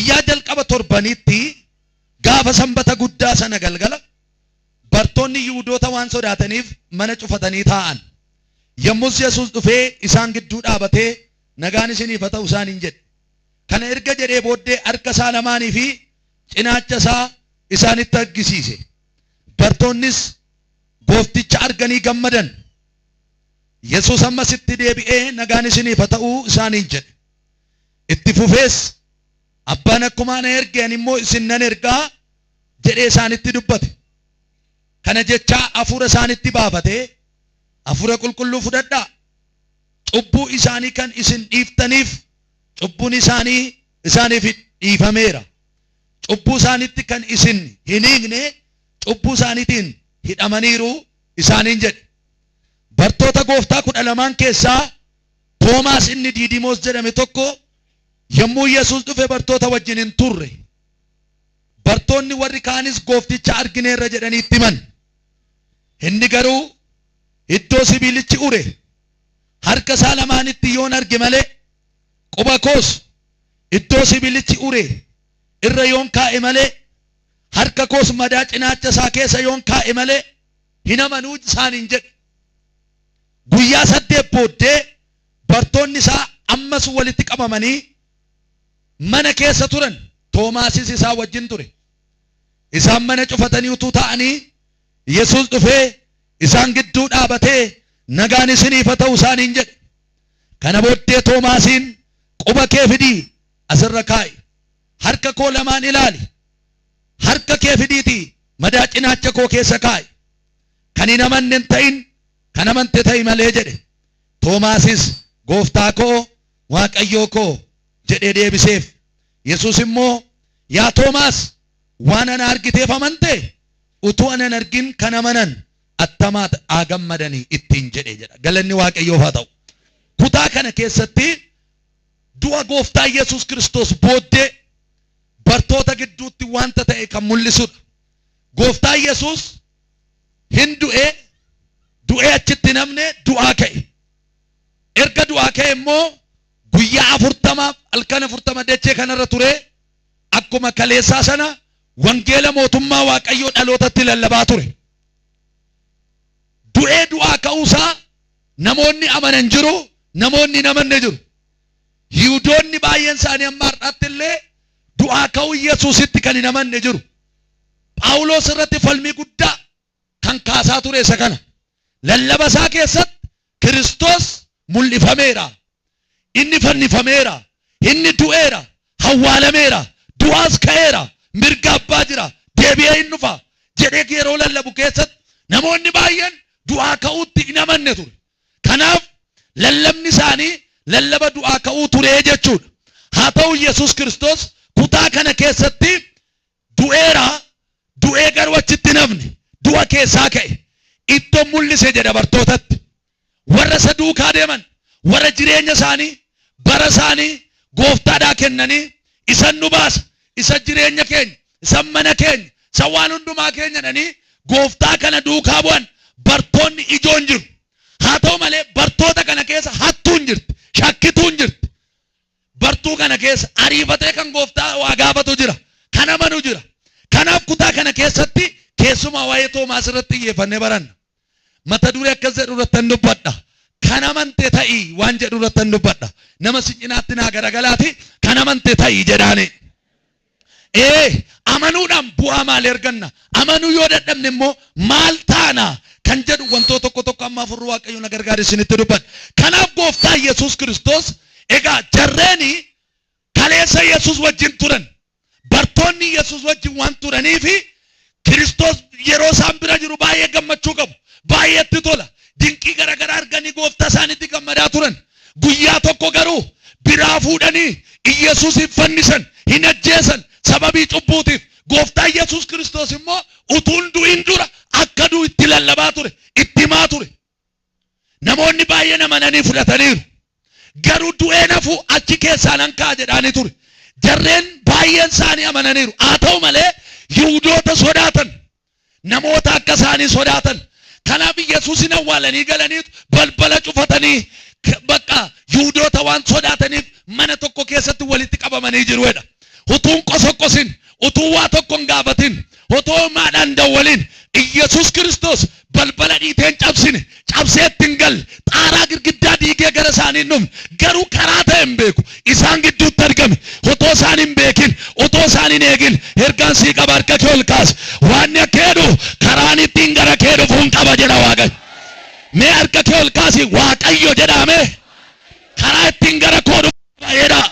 Guyyaa jalqaba torbaniitti gaafa Sanbata guddaa sana galgala bartoonni Yihudoota waan sodaataniif mana cufatanii taa'an. Yommus Yesuus dhufee isaan gidduu dhaabatee, Nagaan isiniif haa ta'u isaaniin jedhe. Kana erga jedhee booddee harka isaa lamaanii fi cinaacha isaa isaanitti argisiise. Bartoonnis Goofticha arganii gammadan. Yesuus ammas itti deebi'ee, Nagaan isiniif haa ta'u isaaniin jedhe. Itti fufees, Abbaan akkuma ana erge ani immoo isin nan erga jedhee isaanitti dubbate. Kana jechaa hafuura isaanitti baafatee, Hafuura Qulqulluu fudhadhaa! Cubbuu isaanii kan isin dhiiftaniif cubbuun isaanii isaaniif dhiifameera. Cubbuu isaaniitti kan isin hin hiikne cubbuu isaaniitiin hidhamaniiru isaaniin jedhe. Bartoota Gooftaa 12n keessaa Toomaas inni Diidimoos jedhame tokko yommuu Yesuus dhufe bartoota wajjin hin turre. Bartoonni warri kaanis Goofticha argineerra jedhanii itti himan. Inni garuu iddoo sibiilichi ure harka isaa lamaanitti yoon arge malee, quba koos iddoo sibiilichi ure irra yoon kaa'e malee, harka koos madaa cinaacha isaa keessa yoon kaa'e malee hin amanu isaaniin jedhe. Guyyaa 8 booddee bartoonni isaa ammas walitti qabamanii mana keessa turan, Toomaasis isaan wajjin ture. Isaan mana cufatanii utuu taa'anii Yesuus dhufee isaan gidduu dhaabatee, Nagaan isiniif haa ta'u isaaniin jedhe. Kana booddee Toomaasiin, Quba kee fidii as irra kaa'i. Harka koo lamaan ilaali. Harka kee fidiitii madaa cinaacha koo keessa kaa'i. Kan hin amanne hin ta'in, kan amante ta'i malee jedhe. Toomaasis, Gooftaa koo, Waaqayyoo koo jedhee deebiseef. Yesuus immoo, Yaa Toomaas, waan ana argiteef amantee? Utuu ana hin argin kan amanan attam haa gammadani ittiin jedhe jedha. Galanni Waaqayyoof haa ta'u. Kutaa kana keessatti du'a Gooftaa Yesuus Kiristoos booddee bartoota gidduutti wanta ta'e kan mul'isudha. Gooftaan Yesuus hin du'e, du'ee achitti hin hafne, du'aa ka'e. Erga du'aa ka'e immoo guyyaa afurtamaaf halkan 40 dachee kanarra ture, akkuma kaleessaa sana wangeela mootummaa Waaqayyoo dhalootatti lallabaa ture. Du'ee du'aa ka'uusaa namoonni amanan jiru, namoonni hin amanne jiru. Yihudoonni baay'een isaanii amma har'aatti illee du'aa ka'uu Yesuusitti kan hin amanne jiru. Phaawulos irratti falmii guddaa kan kaasaa ture isa kana. Lallaba isaa keessatti Kiristoos mul'ifameera. Inni fannifameera. Inni du'eera. Hawwaalameera. Du'aas ka'eera. Mirga abbaa jira. Deebi'ee hin dhufa. Jedhee yeroo lallabu keessatti namoonni baay'een du'aa ka'uutti hin amanne ture. Kanaaf lallabni isaanii lallaba du'aa ka'uu ture jechuudha. Haa ta'u Yesuus Kiristoos kutaa kana keessatti du'eera, du'ee garuu achitti hin hafne, du'a keessaa ka'e. Itton mul'ise jedha bartootatti. Warra isa duukaa deeman, warra jireenya isaanii, bara isaanii gooftaadhaa kennanii isan nu baasa, isa jireenya keenya, isan mana keenya, isa waan hundumaa keenya jedhanii gooftaa kana duukaa bu'an bartoonni ijoon jiru. Haa ta'u malee bartoota kana keessa hattuun jirti, shakkituun jirti. Bartuu kana keessa ariifatee kan gooftaa waa gaafatu jira, kan amanu jira. Kanaaf kutaa kana keessatti keessumaa waa'ee Toomaas irratti xiyyeeffannee baranna. Mata duree akkas jedhu irrattan dubbadha. Kan amante ta'i waan jedhu irrattan dubbadha. Nama si cinaatti naa garagalaati kan amante ta'i jedhaani. Ee, amanuudhaan bu'aa maalii arganna? Amanuu yoo dadhabne immoo maal taana? Kan jedhu wantoota tokko tokko amma Hafuurri Waaqayyoo na gargaare isinitti dubbadha. Kanaaf Gooftaa Yesuus Kiristoos egaa jarreeni kaleessa Yesuus wajjin turan, bartoonni Yesuus wajjin waan turaniifi Kiristoos yeroo isaan bira jiru baay'ee gammachuu qabu. Baay'ee itti tola. Dinqii garaagaraa arganii gooftaa isaaniitti gammadaa turan. Guyyaa tokko garuu biraa fuudhanii Iyyasuusin fannisan, hin ajjeesan sababii cubbuutiif. Gooftaa Iyyasuus Kiristoos immoo utuu hin du'in dura akka du'u itti lallabaa ture, itti himaa ture. Namoonni baay'een amananii fudhataniiru. Garuu du'een hafu achi keessaa nan ka'a jedhaanii ture. Jarreen baay'een isaanii amananiiru. Haa ta'u malee Yihudoota sodaatan. Namoota akka isaanii sodaatan. Kanaaf Yesuusin awwaalanii galaniitu balbala cufatanii bakka Yihudoota waan sodaataniif mana tokko keessatti walitti qabamanii jiru jedha. Utuu hin qosoqqosin, utuu waa tokko hin gaafatin, utuu homaadhaan hin dawwalin, Iyyasuus Kiristoos balbala dhiitee hin cabsine, cabsee itti hin galle, xaaraa girgiddaa diigee gara isaanii hin dhufne, garuu karaa ta'e hin beeku, isaan gidduutti argame, otoo isaan hin beekin, otoo isaan hin eegin. Ergaan sii qaba, harka kee ol kaasi. Waanni akka jedhu, karaan ittiin gara kee dhufuun qaba jedha Waaqayyo. Mee harka kee ol kaasi, Waaqayyo jedhaa mee. Karaa ittiin gara koo dhufu qaba jedhaa.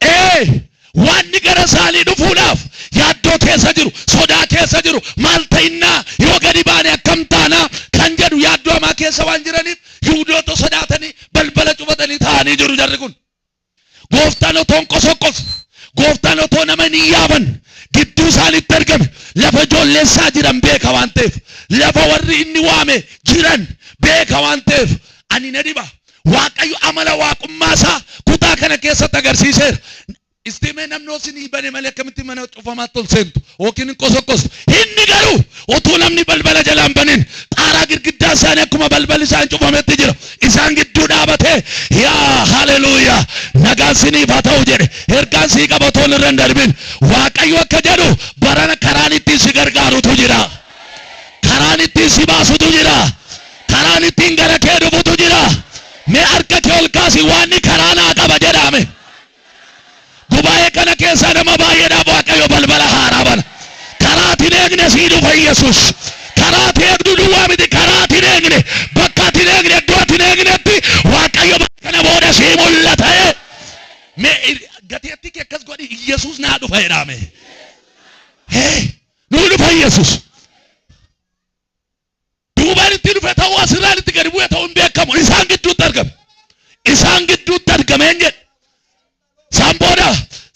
Ee, waanni gara isaanii dhufuudhaaf yaaddoo keessa jiru, sodaa keessa jiru, maal ta'innaa, yoo gadi baane akkam taanaa kan jedhu yaaddoo hamaa keessa waan jiraniif Yihudoota sodaatanii balbala cufatanii taa'anii jiru jarri kun. Gooftaan otoo hin qosoqqosu, gooftaan otoo nama hin iyyaaban gidduu isaaniitti argame. Lafa ijoolleen isaa jiran beeka waan ta'eef, lafa warri inni waame jiran beeka waan ta'eef, ani na dhiba. Waaqayyo amala waaqummaa isaa kutaa kana keessatti agarsiiseera. Isti mee namni isinii bane malee akkamitti mana cufamaatti ol seentu yookiin hin qosoqqostu? Inni garuu utuu namni balbala jalaa hin banin xaaraa girgiddaa isaanii akkuma balballi isaan cufametti jira. Isaan gidduu dhaabatee, yaa haleluuyaa, nagaan siniif haa ta'u jedhe. Ergaan sii qaba, otoo irra hin darbin. Waaqayyo akka jedhu, barana karaan ittiin si gargaarutu jira. Karaan ittiin si baasutu jira. Karaan ittiin gara kee dhufutu jira. Mee harka kee ol kaasi, waanni karaa naa qaba jedhaame. Gubaa'ee kana keessaa nama baay'eedhaaf Waaqayyo balbala haaraa bana. Karaa ati hin eegne sii dhufa Yesuus. Karaa ati eegdu duwwaa miti, karaa ati hin eegne, bakka ati hin eegne, iddoo ati hin eegnetti Waaqayyo bara kana booda sii mul'ata. Mee gateettii kee akkas godhi, Yesuus naa dhufa jedhaame. Hee, nuu dhufa Yesuus. Duubaan itti dhufe ta'uu, asirraan itti gadi bu'e ta'uu hin beekamu. Isaan gidduutti argame. Isaan gidduutti argameen jedhe. Isaan booda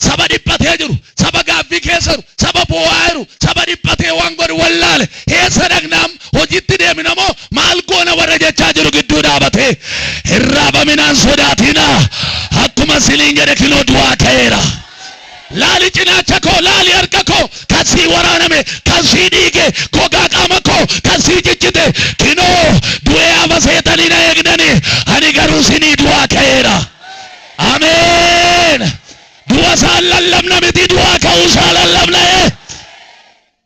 saba dhiphatee jiru, saba gaaffii keessa jiru, saba boo'aa jiru, saba dhiphatee waan godhu wallaale. Eessa dhaqnaam, hojiitti deemina moo maal goona warra jechaa jiru gidduu dhaabatee, hin raafaminaan, sodaatinaa. Akkuma siniin jedhe kinoo du'aa ka'eera. Laali cinaacha koo, laali harka koo, kan sii waraaname, kan sii dhiige, gogaa qaama koo kan sii ciccite, kinoo du'ee hafa seetanii na eegdani, ani garuu sinii du'aa ka'eera. Ameen. Du'a isaan lallabna miti, du'aa ka'uu isaa lallabna.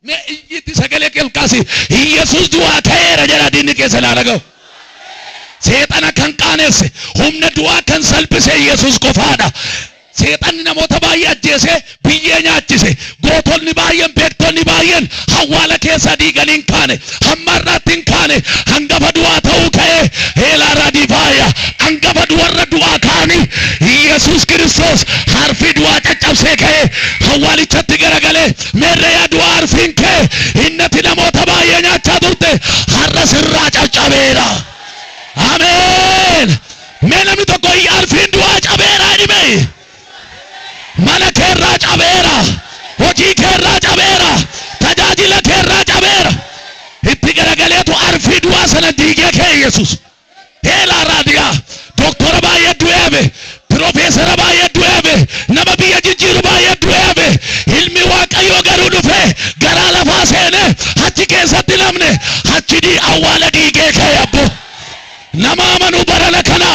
Mee iyyitti sagalee kee ol kaasi. Iyyasuus du'aa ka'eera jedha, diinni keessa ilaala ga'u. Seexana kan qaanesse, humna du'aa kan salphise Yesuus qofaadha. Seexanni namoota baay'ee ajjeesee biyyee nyaachise. Gootonni baay'een, beektonni baay'een hawwaala keessaa diiganii hin kaane. Hamma har'aatti hin kaane. Hangafa du'aa ta'uu ka'ee heelaa raadiifaaya. Hangafa warra du'aa ka'anii Yesuus Kiristoos harfii du'aa caccabsee ka'ee hawwaalichatti garagalee, meerre yaa du'aa harfiin kee innati namoota baay'ee nyaachaa turte har'a sirraa caccabeera. Ameen. Mee namni tokko harfiin du'aa cabeera jedhime. Mana keerraa cabeera. Hojii keerraa cabeera. Tajaajila keerraa cabeera. Itti garagaleetu arfii du'aa sana diigee ka'e Yesuus. Heelaa raadiyaa. Doktora baay'ee du'ee hafe. Piroofeesara baay'ee du'ee hafe. Nama biyya jijjiiru baay'ee du'ee hafe. Ilmi Waaqayyoo garuu dhufee garaa lafaa seenee achi keessatti namne achi dii awwaala diigee ka'e abbo. Nama amanu barana kana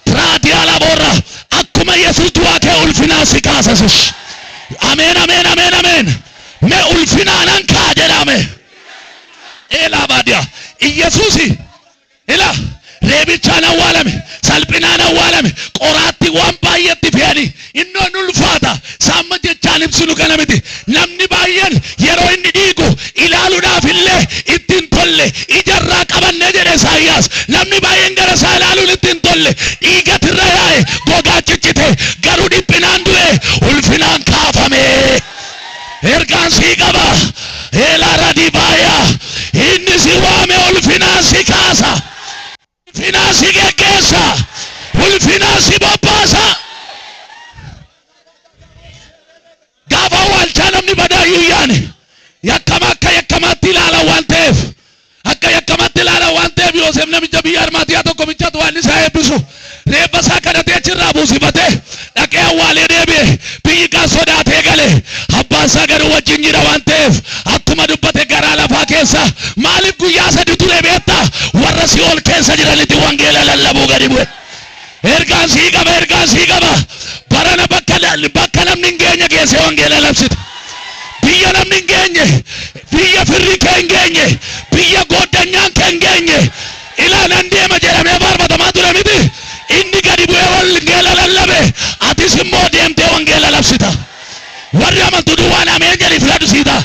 piraatiyaa laboorra akkuma Yesuus du'aa kee ulfinaa si kaasasis. Ameen, ameen, ameen, ameen. Mee ulfinaanan kaa jedhame. Eelaa baadiyaa. Iyyasuusi ila reebichaan awwaalame, salphinaan awwaalame, qoraatti waan baay'eetti fe'anii innoon ulfaata. Saamma jechaan ibsinu kana miti. Namni baay'een yeroo inni dhiigu ilaaluudhaaf illee itti hin tolle. Ijarraa qabanne jedhe Isaayyaas. Namni baay'een gara isaa ilaaluun itti hin tolle. Dhiigatirra yaa'e, gogaa ciccite, garuu dhiphinaan du'e, ulfinaan kaafame. Ergaan sii qaba. Eelaa radibaaya. Inni si waame ulfinaan si kaasa. Ulfinaan si geggeessa. Ulfinaan si bobbaasa. Gaafa awwaalchaa namni badaayyuu yaane yakkama akka yakkamaatti ilaalan waan ta'eef, akka yakkamaatti ilaalan waan ta'eef, Yoosef namicha biyya Armaatiyaa tokko bichatu waan isaa eebbisu reeffa isaa kadhatee achirraa buusifatee dhaqee awwaalee deebi'e. Biyyi kan sodaatee gale, abbaan isaa garuu wajjin jira waan ta'eef akkuma dubbate garaa lafaa keessa maaliif guyyaa 3 ture beektaa? Warra si'ool keessa jiranitti wangeela lallabuu gadi bu'e. Ergaan sii qaba, ergaan sii qaba. Barana bakka bakka namni hin geenye. geessee wangeela labsita. Biyya namni hin geenye, biyya firri kee hin geenye, biyya gooddanyaan kee hin geenye. Ilaa nan deema jedhamee faarfatamaa ture miti. Inni gadi bu'ee wangeela lallabe, atis immoo deemtee wangeela labsita. Warri amantu duwwaan ameen jedhi filadhu siita.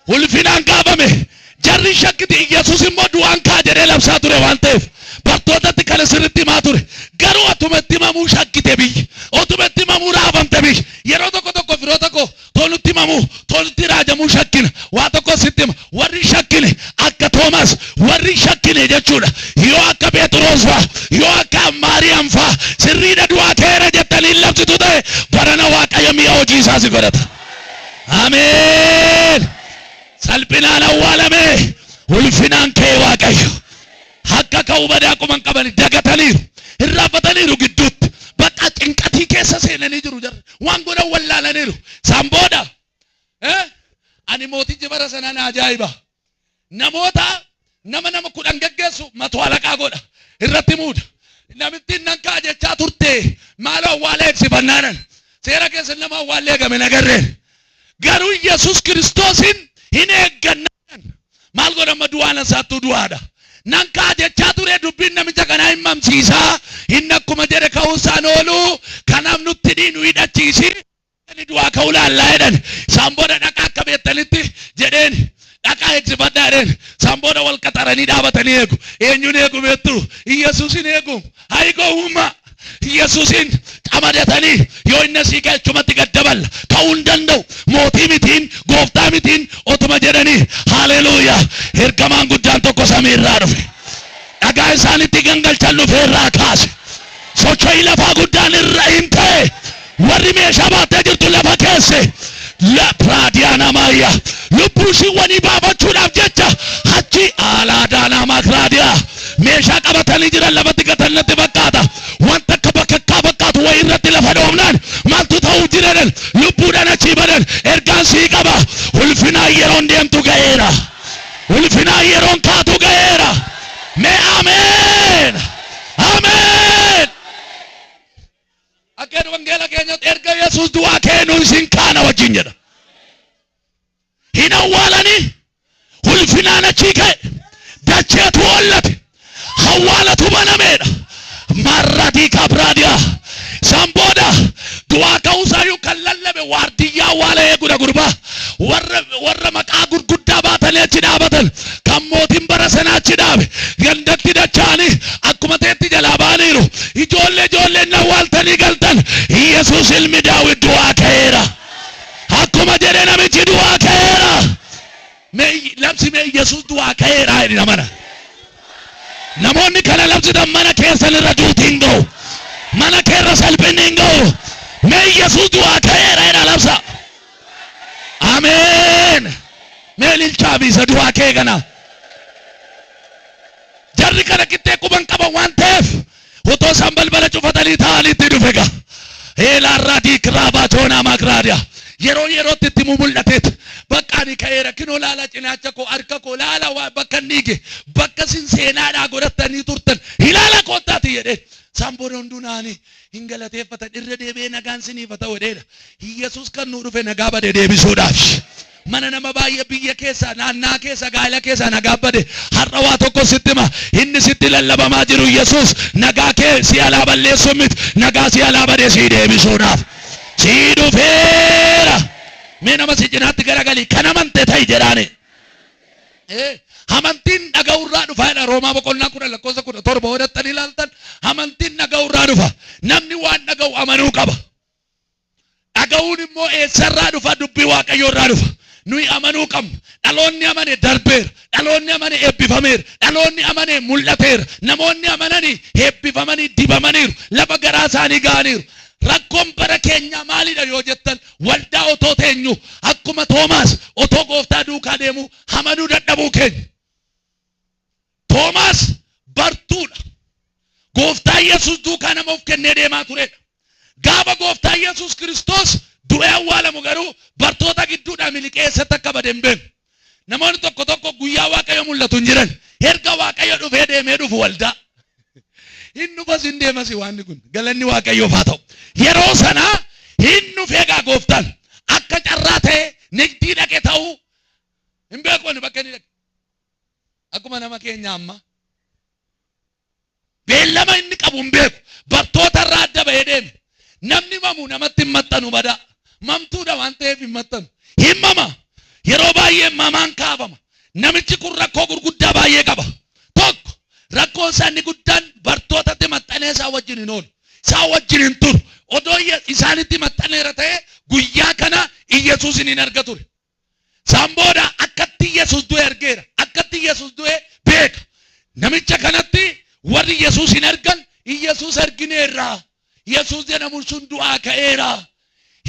Ulfinaan kaafame. Jarri shakkiti Iyyasuus immoo du'aan ka'a jedhee labsaa ture waan ta'eef bartootatti kana sirriitti himaa ture. Garuu otuma itti himamuu shakkite biyyi. Otuma itti himamuu raafamte biyyi. Yeroo tokko tokko firoota koo too nutti himamuu too nutti raajamuu shakkina. Waa tokko sitti hima. Warri shakkine akka Toomaas warri shakkine jechuudha. Yoo akka Phexros fa'a yoo akka Maariyaam fa'a sirriidha du'aa ka'eera jettanii hin labsitu ta'e barana Waaqayyo mi'a hojii isaa si godhata. Ameen. Salphinaan awwaalame ulfinaan ka'e Waaqayyo. Akka ka'u badaa quban qabani dagataniiru. Hirraaffataniiru gidduutti. Bakka cinqatii keessa seenanii jiru jarri. Waan godhan wallaalaniiru. Isaan booda ani mootichi bara sanaa na ajaa'iba. Namoota nama nama 10 geggeessu mato alaqaa godha. Irratti muuda. Namittiin nan ka'a jechaa turte maaloo awwaala eegsifannaanan. Seera keessa nama awwaalli eegame nagarreen. Garuu Yesuus Kiristoosin hin eeggannaan maal godha amma du'aan isaattuu du'aadha. Nan ka'a jechaa ture dubbiin namicha kanaa hin mamsiisaa. Inni akkuma jedhe ka'uusaan oolu kanaaf nutti dhiinu hidhachiisi. Inni du'aa ka'uu laallaa jedhan. Isaan booda dhaqaa akka beektanitti jedheen. Dhaqaa eegsifadhaa jedheen. Isaan booda wal qaxaranii dhaabatanii eegu. Eenyuun eegu beektu? Iyyasuusin eegu. Hayi gowwummaa! Iyyasuusin camadatanii yoo inni asii ka'e achumatti gad daballa. Ka'uu hin danda'u. Mootii mitiin, gooftaa mitiin otuma jedhanii. Haleluuyaa! Ergamaan guddaan tokko samii irraa dhufe. Dhagaa isaanitti gangalchan dhufee irraa kaase. Socho'ii lafaa guddaan irra hin ta'e. Warri meeshaa baattee jirtu lafa keesse. La Piraadiyaana Maayyaa. Lubbuu ishiiwwanii baafachuudhaaf jecha achi Alaadaanaa Maakiraadiyaa. Meeshaa qabatanii jiran lafatti gatan natti fakkaata. Wanta akka bakakkaa fakkaatu wayii irratti lafa dhoofnaan maaltu ta'uuf jira jedhan. Lubbuudhaan achii badan. Ergaan sii qaba. Ulfinaan yeroon deemtu ga'eera. Ulfinaan yeroon kaatu ga'eera. Mee ameen. Ameen. Akka jedhu wangeela keenyatti erga Yesuus du'aa ka'ee nu isin kaana wajjin jedha. Hin awwaalanii ulfinaan achii ka'e dacheetu hollate awwaalatu banameedha. Marradii kabraadiyaa isaan booda du'aa ka'uusaayyuu kan lallabe waardiyyaa awwaala eegudha gurbaa. Warra warra maqaa gurguddaa baatanii achi dhaabatan kan mootiin bara sanaa achi dhaabe gandatti dacha'anii akkuma ta'etti jalaa ba'aniiru. Ijoollee ijoolleen na awwaaltanii galtan Yesuus ilmi Daawit du'aa ka'eera. Akkuma jedhe namichi du'aa ka'eera. Mee labsi mee Yesuus du'aa ka'eera jedhi namana. Namoonni kana labsitan mana keessan irra duuti hin ga'u. Mana kee irra salphinni hin ga'u. Mee Yesuus du'aa ka'eera jedha labsa. Ameen. Mee ililchaa fi isa du'aa ka'e kana. Jarri kana qixxee quban qaban waan ta'eef otoo isaan balbala cufatanii taa'anii itti dhufe gaa. Eelaarraa diikraabaa toonaa makraadiyaa. Yeroo yerootti itti muu mul'ateet. Bakka ani ka'eera kinoo laala cinaacha koo harka koo laala waa bakka inni ige bakka isin seenaadhaa godhattanii turtan ilaala koottaati jedhee. Isaan booda hunduu naanii hin galateeffatan irra deebi'ee nagaan siniif haa ta'u jedheedha. Iyyasuus kan nuu dhufe nagaa bade deebisuudhaaf. Mana nama baay'ee biyya keessa naannaa keessa gaa'ela keessa nagaa bade har'a waa tokko sitti hima inni sitti lallabamaa jiru Yesuus nagaa kee si alaa balleessuu miti nagaa si alaa bade sii deebisuudhaaf sii dhufeera. Mee nama si cinaatti garagali kan amante ta'i jedhaani. Amantiin dhaga'urraa dhufa jedha Roomaa boqonnaa 10 lakkoofsa 17 yoo dhaxxanii ilaaltan amantiin dhaga'urraa dhufa. Namni waan dhaga'u amanuu qaba. Dhaga'uun immoo eessarraa dhufa? Dubbii Waaqayyoo irraa dhufa. Nuyi amanuu qabna. Dhaloonni amane darbeera. Dhaloonni amane eebbifameera. Dhaloonni amane mul'ateera. Namoonni amananii eebbifamanii dibamaniiru. Lafa garaa isaanii ga'aniiru. Rakkoon bara keenyaa maalidha yoo jettan waldaa otoo teenyu akkuma Toomaas otoo gooftaa duukaa deemuu amanuu dadhabuu keenya. Toomaas bartuudha. Gooftaa Yesuus duukaa nama of kennee deemaa turedha. Gaafa gooftaa Yesuus Kiristoos du'ee awwaalamu garuu bartoota gidduudhaa miliqee eessatti akka bade hin beeknu. Namoonni tokko tokko guyyaa Waaqayyo mul'atu hin jiran. Erga Waaqayyo dhufee deemee dhufu waldaa. Hin dhufas hin deemas waanni kun. Galanni Waaqayyoof haa ta'u. Yeroo sana hin Gooftaan. Akka carraa ta'e nigdii dhaqe ta'uu hin beeku ani bakka inni dhaqe. Akkuma nama keenya amma. Beellama inni qabu hin beeku. Bartoota irraa adda ba'ee deeme. Namni mamu namatti hin maxxanu badaa. Mamtuudha waan ta'eef hin maxxanu. Hin mama. Yeroo baay'ee mamaan kaafama. Namichi kun rakkoo gurguddaa baay'ee qaba. Tokko, rakkoon isaa inni guddaan bartootatti maxxanee isaan wajjin hin oolu. Isaan wajjin hin turu. Odoo isaanitti maxxaneera ta'ee guyyaa kana Iyyasuusin hin arga ture. Isaan booda akkatti Yesuus du'e argeera. Akkatti Yesuus du'e beeka. Namicha kanatti warri Yesuus hin argan, Yesuus argineerra. Yesuus jedhamu sun du'aa ka'eera.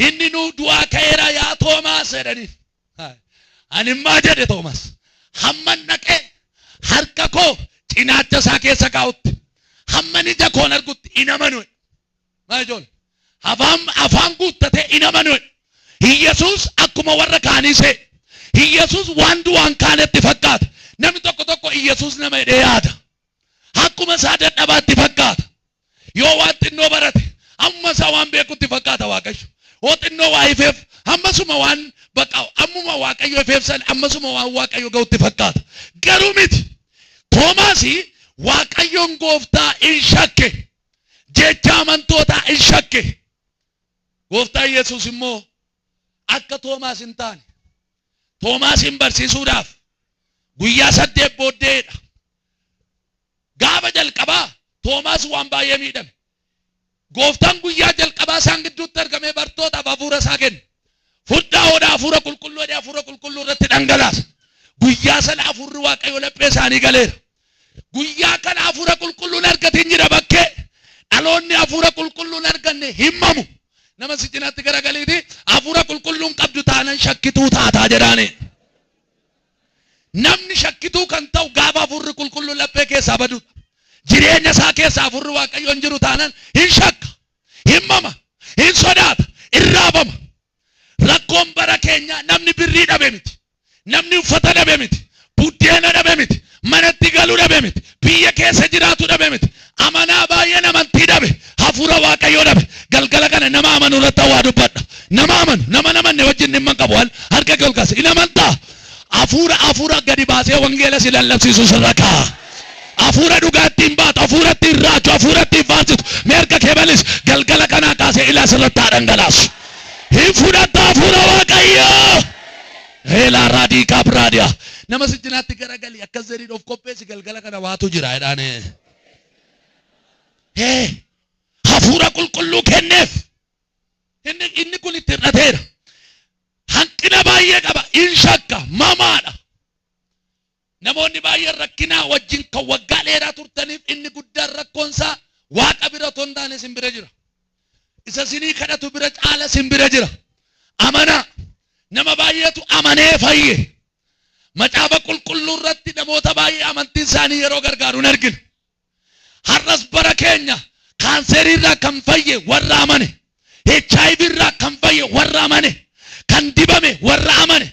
Inni nu du'aa ka'eera yaa Toomaas jedhaniin. Ani immaa jedhe Toomaas. Hamman dhaqee harka koo cinaacha isaa keessa kaa'utti, hamman ija koon argutti hin amanu. Maal ijoollee? Afaan afaan guuttatee hin amanu. Iyyasuus akkuma warra kaanii se'e. Iyyasuus waan du'aan kaanetti fakkaata. Namni tokko tokko Iyyasuus nama jedhee yaada. Akkuma isaa dadhabaatti fakkaata. Yoo waan xinnoo barate ammuma isaa waan beekutti fakkaata Waaqayyo. Yoo xinnoo waa ifeef ammasuma waan baqa ammuma Waaqayyo ifeef san ammasuma waan Waaqayyo ga'utti fakkaata. Garuu miti. Toomaasi Waaqayyoon gooftaa in shakke. Jecha amantootaa in shakke. Gooftaan Yesuus immoo akka Toomaas hin taane Toomaasiin barsiisuudhaaf guyyaa 8 booddeedha. Gaafa jalqabaa Toomaas waan baay'ee miidhame. Gooftaan guyyaa jalqabaa isaan gidduutti argamee bartootaaf hafuura isaa kenne. Fudhaa hodhaa hafuura qulqulluu jedhee hafuura qulqulluu irratti dhangalaasa. Guyyaa sana hafuurri Waaqayyoo laphee isaanii galeera. Guyyaa kana hafuura qulqulluun argatin jira bakkee. Dhaloonni hafuura qulqulluun arganne hin mamu. Nama si cinaatti garagaliiti hafuura qulqulluun qabdu taanan shakkituu taataa jedhaani. Namni shakkituu kan ta'u gaafa hafuurri qulqulluun laphee keessaa badudha. Jireenya isaa keessa hafuurri Waaqayyoo hin jiru taanan hin shakka, hin mama, hin sodaata, hin raafama. Rakkoon bara keenyaa namni birrii dhabe miti. Namni uffata dhabe miti. Buddeena dhabe miti. Manatti galuu dhabe miti. Biyya keessa jiraatu dhabe miti. Amanaa baay'een amantii dhabe. Hafuura Waaqayyoo dhabe. Galgala kana nama amanu irratti waa dubbadha. Nama amanu, nama namanne wajjin dhimma hin qabu. Harka kee ol kaasi. In amantaa? Hafuura hafuura gadi baasee wangeela si lallabsiisu sirra kaa'a. Hafuura dhugaa ittiin baatu, hafuura ittiin raaju, hafuura ittiin faarsitu. Mee harka kee bal'isi. Galgala kanaa kaasee ilaa sirratti haa dhangalaasu. Hin fudhatta hafuura Waaqayyoo. Heelaa raadii kaabraadiyaa. Nama si cinaatti garagali akkas jedhii of qopheessi, galgala kana waatu jira jedhaane. Hee hafuura qulqulluu kenneef. Inni kun itti hir'ateera. Hanqina baay'ee qaba. In shakka mamaadha. Namoonni baay'een rakkinaa wajjin kan waggaa dheeraa turtaniif inni guddaan rakkoonsaa Waaqa bira otoo hin taane isin bira jira. Isa isinii kadhatu bira caala isin bira jira. Amanaa. Nama baay'eetu amanee fayye. Macaafa qulqulluu irratti namoota baay'ee amantiin isaanii yeroo gargaaru hin argina. Har'as bara keenya kaanserii irraa kan fayye warra amane, HIV irraa kan fayye warra amane, kan dibame warra amane.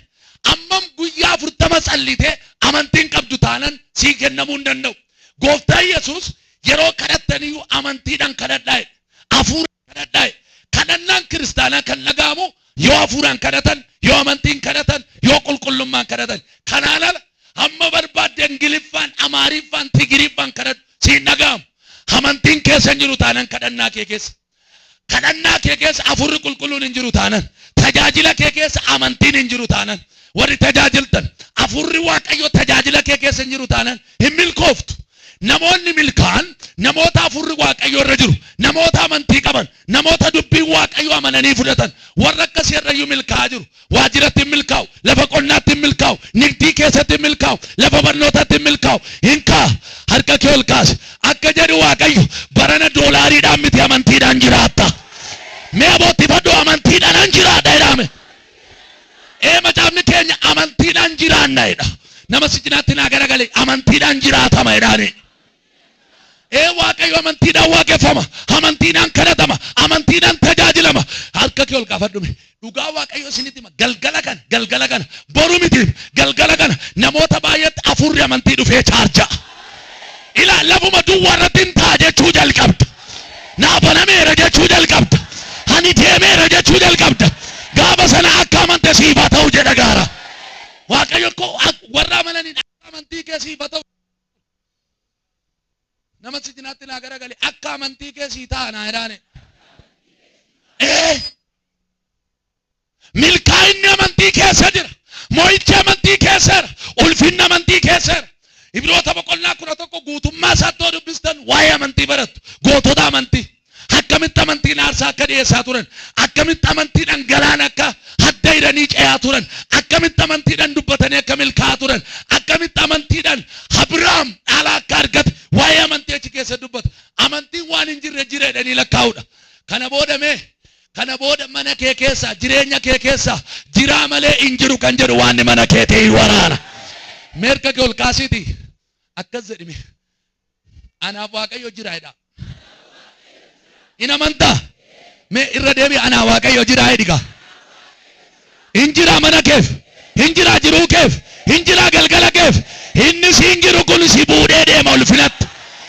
Ammam guyyaa 40 tsallitee amantiin qabdu taanan sii kennamuu hin danda'u. Gooftaan Yesuus yeroo kadhattaniyyuu amantiidhaan kadhadhaa jedhe. Hafuuraan kadhadhaa jedhe. Kadhannaan kiristaanaa kan dhaga'amu yoo hafuuraan kadhatan, yoo amantiin kadhatan, yoo qulqullummaan kadhatan. Kanaan ala hamma barbaadde Ingiliffaan, Amaariffaan, Tigiriffaan kadhadhu siin dhaga'amu. Amantiin keessa hin jiru taanan kadhannaa kee keessa. Kadhannaa kee keessa hafuurri qulqulluun hin jiru taanan, tajaajila kee keessa amantiin hin jiru taanan, warri tajaajiltan hafuurri Waaqayyoo tajaajila kee keessa hin jiru taanan hin milkooftu. Namoonni milkaa'an namoota hafuurri Waaqayyoo irra jiru, namoota amantii qaban, namoota dubbii Waaqayyoo amananii fudhatan, warra akkasii irrayyuu milkaa'aa jiru. Waajjiratti hin milkaa'u, lafa qonnaatti hin milkaa'u, nigdii keessatti hin milkaa'u, lafa barnootaatti hin milkaa'u. Hin ka'a, harka kee ol kaasi. Akka jedhu Waaqayyo barana doolaariidhaan miti amantiidhaan jiraatta. Mee abootti fadhu, amantiidhaan an jiraadha jedhame. Ee, macaafni keenya amantiidhaan jiraanna jedha. Nama si cinaatti naa garagale, amantiidhaan jiraatama jedhaani. Ee, Waaqayyo amantiidhaan waaqeffama. Amantiidhaan kadhatama. Amantiidhaan tajaajilama. Harka kee ol kaafadhume. Dhugaa Waaqayyo isinitti hima. Galgala kana, galgala kana, boru miti, galgala kana namoota baay'eetti hafuurri amantii dhufee chaarja'a. Ilaa lafuma duwwaa irratti hin ta'a jechuu jalqabda. Naa banameera jechuu jalqabda. Ani deemeera jechuu jalqabda. Gaafa sana akka amante siif haa ta'u jedha gaara. Waaqayyo koo warra amananiin akka amantii kee siif haa ta'u. Nama si cinaatti naa garagali akka amantii kee sii ta'a naa jedhaane. Ee milkaa'inni amantii keessa jira. Mo'ichi amantii keessa jira. Ulfinni amantii keessa jira. Ibroota boqonnaa 11 guutummaa isaatti yoo dubbistan waa'ee amantii barattu. Gootota amantii. Akkamitti amantiin aarsaa akka dhiyeessaa turan. Akkamitti amantiidhaan galaana akka hadda hidhanii ce'aa turan. Akkamitti amantiidhaan dubbatanii akka milkaa'aa turan. Akkamitti amantiidhaan Abiraam dhaala akka argate waa'ee amantii achi keessa dubbata. Amantiin waan hin jirre jira jedhanii lakkaa'uudha. Kana booda mee Kana booda mana kee keessa, jireenya kee keessa jiraa malee hin jiru kan jedhu waanni mana keetii hin waraana. Mee harka kee ol kaasiitii akkas jedhi mee. Anaaf Waaqayyo jira jedhaa. Hin amantaa? Mee irra deebi'i anaa Waaqayyo jira jedhi gaa. Hin jiraa mana keef, hin jiraa jiruu keef, hin jiraa galgala keef. Inni siin jiru kun si fuudhee deema ulfinatti.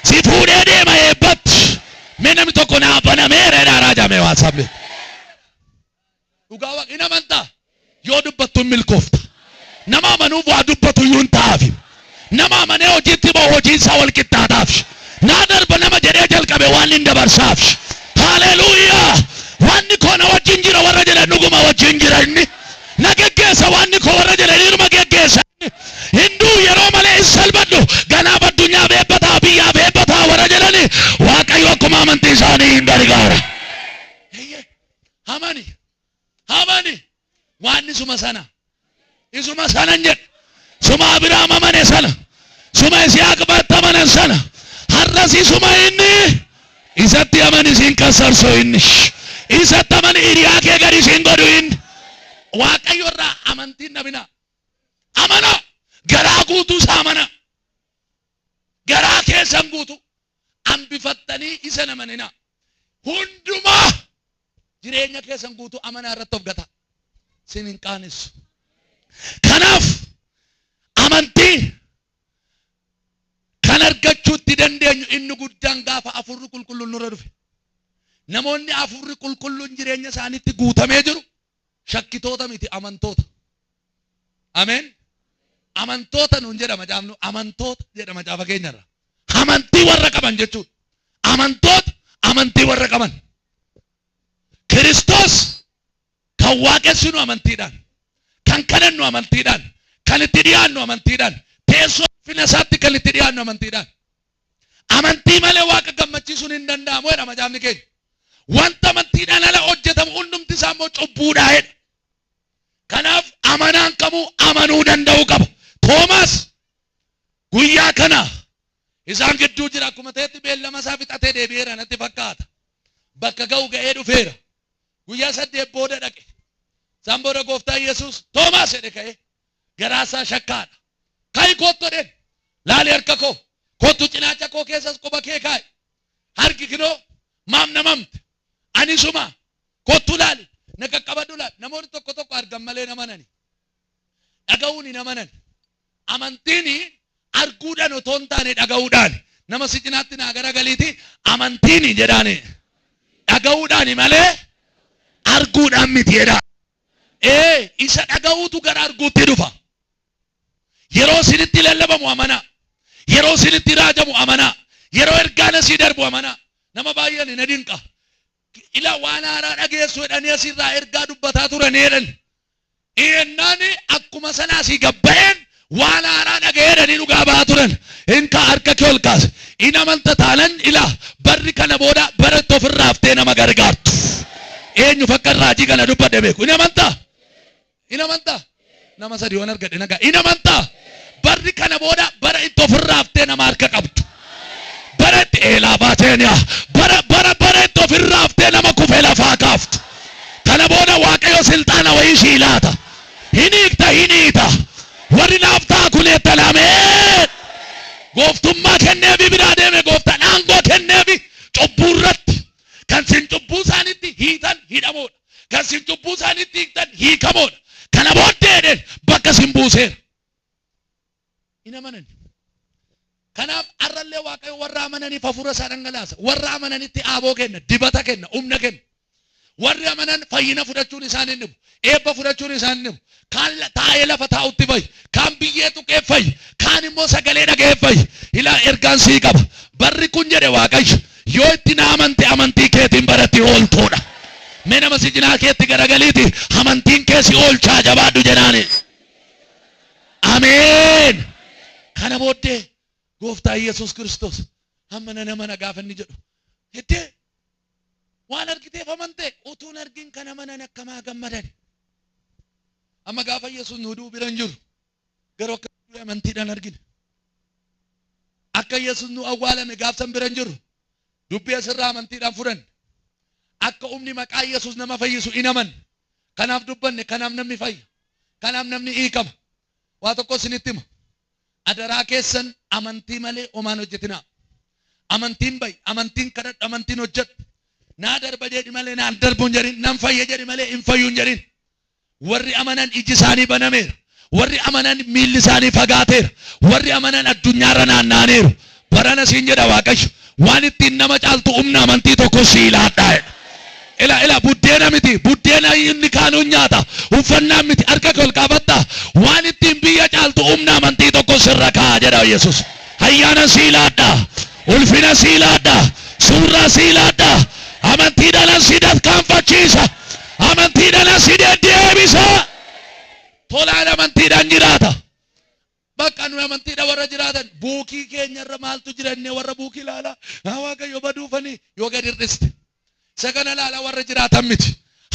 Si fuudhee deema eebbatti. Mee namni tokko naa banameera jedhaa raajaa mee waa sabbe. Dhugaa waaqa hin amantaa? Yoo dubbattu hin milkoofta. Nama amanuuf waa dubbatu iyyuu hin ta'aafi. Nama amanee hojiitti ba'u hojiin isaa wal qixxaataaf. Naa darba nama jedhee jalqabe waan hin dabarsaaf. Haleluuyaa! Wanni koo na wajjin jira warra jedhan dhuguma wajjin jira inni. Na geggeessa wanni koo warra jedhan inuma geggeessa inni. Hinduu yeroo malee hin salphadhu ganaaf addunyaaf eebba ta'a biyyaaf eebba ta'a warra jedhani Waaqayyo akkuma amantii isaanii hin gargaara. Eeyyee. Amani. Amani. Waanni suma sana. Isuma sanan jedhe. Suma Abiraam amane sana. Suma Isihaaq baatti amanan sana. Har'as isuma inni isatti amani siin kassarsu inni. Isatti amani hiriyaa kee gadi siin godhu inni. Waaqayyo irraa amantiin dhabinaa. Amanaa. Garaa guutuu isaa amanaa. Garaa keessan guutuu hambifattanii isa hin amaninaa. Hundumaa jireenya keessan guutuu amanaa irratti of gataa. Sin hin qaanessu. Kanaaf amantii kan argachuu itti dandeenyu inni guddaan gaafa hafuurri qulqulluun nurra dhufe. Namoonni hafuurri qulqulluun jireenya isaaniitti guutamee jiru shakkitoota miti amantoota. Ameen. Amantoota nuun jedha macaafnu amantoota jedha macaafa keenyarra. Amantii warra qaban jechuudha. Amantoota amantii warra qaban. Kiristoos kan waaqessinu amantiidhaan, kan kadhannu amantiidhaan, kan itti dhiyaannu amantiidhaan, teessoo ulfina isaatti kan itti dhiyaannu amantiidhaan. Amantii malee waaqa gammachiisuun hin danda'amu jedha macaafni keenya. Wanta amantiidhaan ala hojjetamu hundumti isaa immoo cubbuudha jedha. Kanaaf amanaan kamuu amanuu danda'uu qaba. Toomaas guyyaa kana isaan gidduu jira akkuma ta'etti beellama isaa fixatee deebi'eera natti fakkaata. Bakka ga'u ga'ee dhufeera. Guyyaa 8 booda dhaqe. Isaan booda gooftaan Yesuus Toomaas jedhe ka'ee garaa isaa shakkaadha. Ka'i koottu jedheen. Laali harka koo. Koottu cinaacha koo keessas quba kee kaa'i. Harki kinoo maaf namamte? Ani suma. Kottu laali. Na qaqqabadhu laali. Namoonni tokko tokko argan malee hin amanani. Dhaga'uun hin amanani. Amantiin arguudhaan otoo hin taane dhaga'uudhaan. Nama si cinaatti naa garagaliiti amantiin jedhaani. Dhaga'uudhaan malee arguudhaan miti jedhaa. Ee isa dhaga'uutu gara arguutti dhufa. Yeroo isinitti lallabamu amanaa. Yeroo isinitti raajamu amanaa. Yeroo ergaan asii darbu amanaa. Nama baay'een na dinqa. Ila waan haaraa dhageessu jedhanii asirraa ergaa dubbataa turanii jedhan. Iyennaan akkuma sana asii gabba'een waan haaraa dhaga'ee jedhanii dhugaa ba'aa turan. In kaa harka kee ol kaase. In amanta taanan ila barri kana booda bara itti ofirraa haftee nama gargaartu. Eenyuuf akka raajii kana dubbadhe beeku. In amantaa? In amantaa? Nama sadi yoon argadhe nagaa. In amantaa? Barri kana booda bara itti ofirraa haftee nama harka qabdu. Bara itti eelaa baateeniyaa. Bara bara bara itti ofirraa haftee nama kufe lafaa kaaftu. Kana booda Waaqayyo silxaana wayii sii laata. Hin hiikta hin hiita. Warri naaf ta'a kun eettan ameen. Gooftummaa kenneefi biraa deeme gooftaan aangoo kenneefi cubbuu irratti kan sin cubbuu isaanitti hiitan hidhamoodha. Kan isin cubbuu isaaniitti hiiktan hiikamoodha. Kana booddee jedheen bakka isin buuseera. Hin amanan. Kanaaf har'allee Waaqayyo warra amananiif hafuura isaa dhangalaasa. Warra amananitti aaboo kenna, dibata kenna, humna kenna. Warri amanan fayyina fudhachuun isaan hin dhibu. Eebba fudhachuun isaan hin dhibu. Kaan taa'ee lafa taa'utti fayyi. Kaan biyyee tuqee fayyi. Kaan immoo sagalee dhaga'ee fayyi. Ilaa, ergaan sii qaba. Barri kun, jedhe Waaqayyo, yoo itti na amante, amantii keetiin baratti ooltuudha. Mee nama si cinaa keetti garagaliiti, amantiin kee si oolchaa, jabaadhu jedhaani. Ameen. Kana booddee Gooftaa Yesuus Kiristoos "Amma nan amana" gaafa inni jedhu, "Hiddee waan argiteef amante, utuun argin kan amanan akkamaa gammadan." Amma gaafa Yesuus nu du'u bira hin jiru. Garuu akka du'e amantiidhaan argina. Akka Yesuus nu awwaalame gaafsan bira hin jiru. Dubbii asirraa amantiidhaan fudhanne. Akka humni maqaa Yesuus nama fayyisu in amanne. Kanaaf dubbanne, kanaaf namni fayya. Kanaaf namni hiikama. Waa tokko isinitti hima. Adaraa keessan, amantii malee homaan hojjetinaa. Amantiin bayi, amantiin kadhadhu, amantiin hojjedhu. Naa darba jedhi malee naan darbu hin jedhin, nan fayya jedhi malee hin fayyu hin jedhin. Warri amanan iji isaanii banameera. Warri amanan miilli isaanii fagaateera. Warri amanan addunyaarra naanna'aniiru. Barana siin jedha Waaqayyo. Waan ittiin nama caaltu humna amantii tokko sii laadhaa jedha. Ila ila, buddeena miti, buddeena inni kaanuu nyaata, uffannaan miti, harka kee ol kaafatta, waan ittiin biyya caaltu humna amantii tokko sirra kaa'a jedha Yesus. Ayyaana sii laadhaa, ulfina sii laadhaa, suurraa sii laadhaa, amantiidhaan si dafkaanfachiisa, amantiidhaan si deddeebisa. Tolaan amantiidhaan jiraata. Bakka nuyi amantiidha warra jiraatan, buukii keenyarra maaltu jira innee warra buukii ilaalaa, haa Waaqayyo baduufanii yoo gad hir'iste. Isa kana ilaalaa warra jiraatan miti.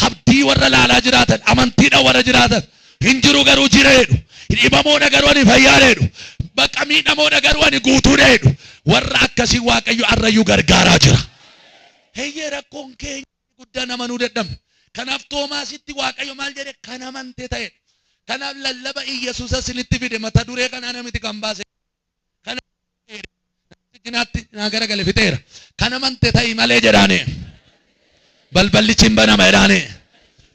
Abdii warra ilaalaa jiraatan, amantiidha warra jiraatan. Hin jiru garuu jira jedhu. Dhibamoodha garuu ani fayyaadha jedhu. Bakka miidhamoodha garuu ani guutuudha jedhu. Warra akkasii Waaqayyo arrayyuu gargaaraa jira. Heyyee, rakkoon keenya guddaan amanuu dadhabne. Kanaaf Toomaasitti Waaqayyo maal jedhe? "Kan amante ta'edha." Kanaaf lallaba Iyyasuus isinitti fide mata duree kanaa miti kan baase. Kana cinaatti naa garagale, fixeera. "Kan amante ta'i malee" jedhaani. Balballichi hin banama jedhaani.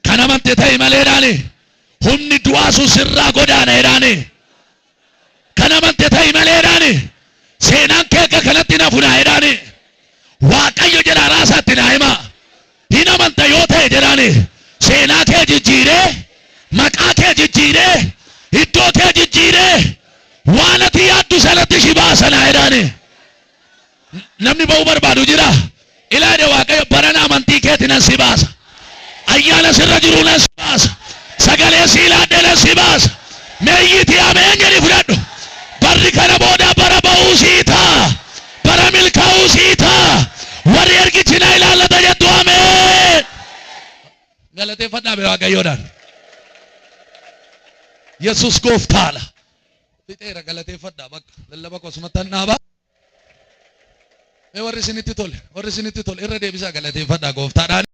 "Kan amante ta'i malee" jedhaani. Humni du'aa sun sirraa godaana jedhaani. "Kan amante ta'i malee" jedhaani. Seenaan kee akka kanatti na funaa jedhaani. Waaqayyo jedha, raasaatti naa hima. Hin amanta yoo ta'e jedhaani. Seenaa kee jijjiiree, maqaa kee jijjiiree, iddoo kee jijjiiree, waan ati yaaddu sanatti si baasa naa jedhaani. Namni ba'uu barbaadu jira. Ilaale, Waaqayyo barana amantii keetiin nan si baasa. Ayyaana sirra jiru nan si baasa. Sagalee si ilaadhe nan si baasa. Meeyyitii ameen jedhi fudhadhu. Barri kana booda bara ba'uu sii ta'a. Bara milkaa'uu sii ta'a. Warri ergichi na ilaallata jettu, ameen. Galateeffadhaa bee Waaqayyoodhaan. Yesus gooftaadha. Fixeera, galateeffadhaa, bakka lallaba kosumatti dhaabaa. Mee warri isinitti tole, warri isinitti tole irra deebisaa galateeffadhaa gooftaadhaan.